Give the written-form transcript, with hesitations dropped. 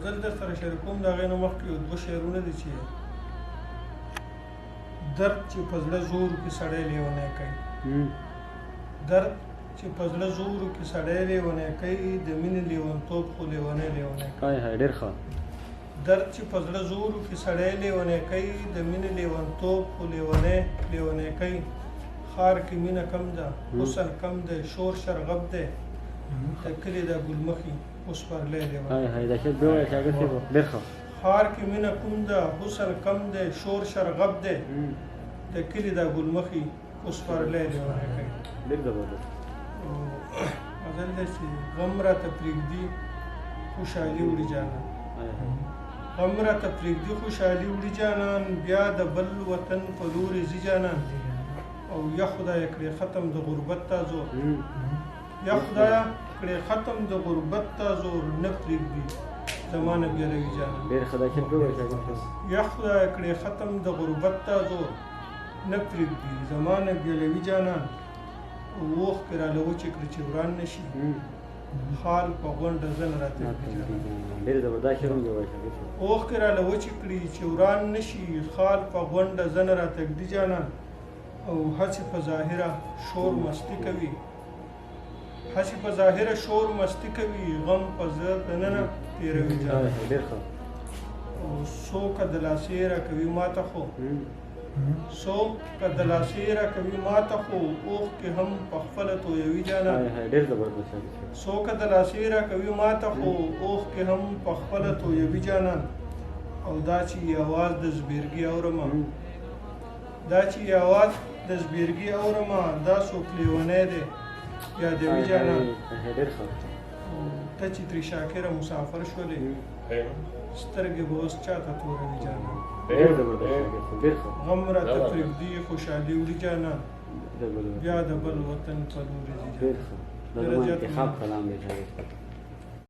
غزل در سره شریکوم. د هغې نه مخکې یو دوه شعرونه دي چې درد چې په زړه زور کې سړی لیونی کوي، درد چې په زړه زور کې سړی لیونی کوي، د مینې لیونتوب خو لیونی لیونی کوي. هاي هاي، ډېر ښه. درد چې په زړه زور کې سړی لیونی کوي، د مینې لیونتوب خو لیونی لیونی کوي. ښار کې مینه کم ده، حسن کم دی، شور شرغب دی، د کلي د ګلمخي اوس پرلی لیونی. هاي هاي، دا شعر بیا ووایه شاګر صاحب، ډېر ښه. ښار کې مینه کوم ده، حسن کم دی، شور شرغب دی، د کلي د ګلمخي اوس پرلی لیونی کوي. ډېر زبردست. غزل دی چې غم راته پرېږدي خوشحالي وړي جانان، غم راته پرېږدي خوشحالي وړي جانان، بیا د بل وطن په لوري ځي جانان. او یا خدای کړې ختم د غربت تا زور، یا خدای کړې ختم د غربت تا زور، نه پرېږدي زمانه بیلوي جانان. ډېر ښه، دا شعر بیا ووایه شاګر صاحب. یا خدای کړې ختم د غربت تا زور، نه پرېږدي زمانه بیلوي جانان. اوښکې راله وچې کړې چې وران نه شي، خال په غونډه زنه راته ږدي جانان. ډېر زبردست، دا شعر هم بیا ووایه شاګر صاحب. اوښکې راله وچې کړي چې وران نه شي، خال په غونډه زنه راته ږدي جانان. او هسې په ظاهره شور مستي کوي، هسې په ظاهره شور مستي کوي، غم په زړه دننه تېروي جانان. ډېر ښه. او څوکه دلاسې راکوي ماته خو، څوکه دلاسې راکوي ماته خو، اوښکې هم په خپله تویوي جانان. ډېر زبردست شاګر صاحب. څوکه دلاسې راکوي ماته خو، اوښکې هم په خپله تویوي جانان. او دا چې اواز د زبېرګي اورمه، دا چې اواز د زبېرګي اورمه، دا څوک لیونی دی یادوي جانان. ډېر ښه. ته چې ترې شاکره مسافر شولې، سترګې به اوس چاته توروي جانان. ډېر زبردست شاګر صاحب، ډېر ښه. غم راته پرېږدي خوشحالي وړي جانان، بیا د بل وطن په لوري ځي ډېر جانان. ښه، دا زما انتخاب کلام دی شاګر صاحب.